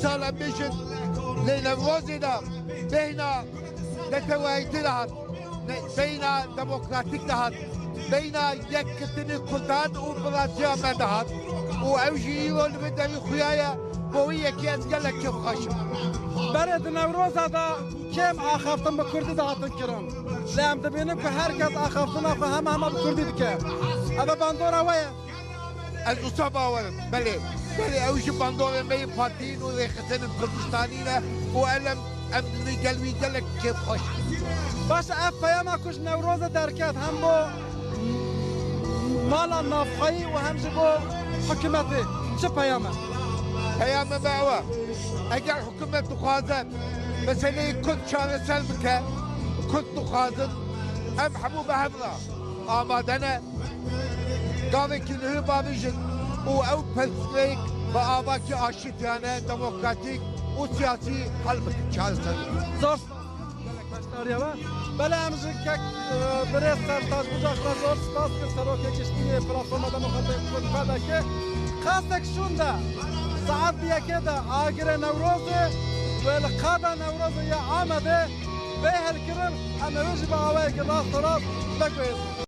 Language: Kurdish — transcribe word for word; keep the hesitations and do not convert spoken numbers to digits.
sal em bêjin, lê Newrozê de beyna neteweyîtî de hat, ne-, beyna demokratîk de hat, beyna yekgirtinê Kurdan û biratiya me de hat û ew jî îro li vê derî xuya ye, bo wî yekê ez gelek kêfxweş im. Berê di Newroza de kêm axaftin bi Kurdî de hatin kirin. Lê em dibînin ku her kes axaftina xwe hema hema bi Kurdî dike. Ev e bandora we ye. Ez wisa bawer im. Belê. Belê ew ji bandorê me yê partiyîn û rêxistinên Kurdistanî ne û elem em li gel wî gelek kêfxweş in. Baş e, ev peyama ku ji Newrozê derket hem bo mala navxweyî û hem jî bo hikûmetê çi peyam e? Peyama me ew e. Eger hikûmet dixwaze meseleyê Kurd çareser bike, Kurd dixwazin, em hemû bi hev re amade ne. Gavekî li hû bavêjin û ew pirsgirêk bi avakî aşitiyane, demokratîk û siyasî hel bikin, çareser bikin. Zor spas. Gelek beşdariye we. Belê em ji kek, e, birêz Sertac Bucak re zor spas kir, serokê giştî yê Platforma Demokratîk Kurd, P D K. Qasek şûn de saet bi yekê de agirê Newrozê wê li qada Newrozê yê Amedê bê hilkirin, em ê wê jî bi awayekî rasterast veguhêzin.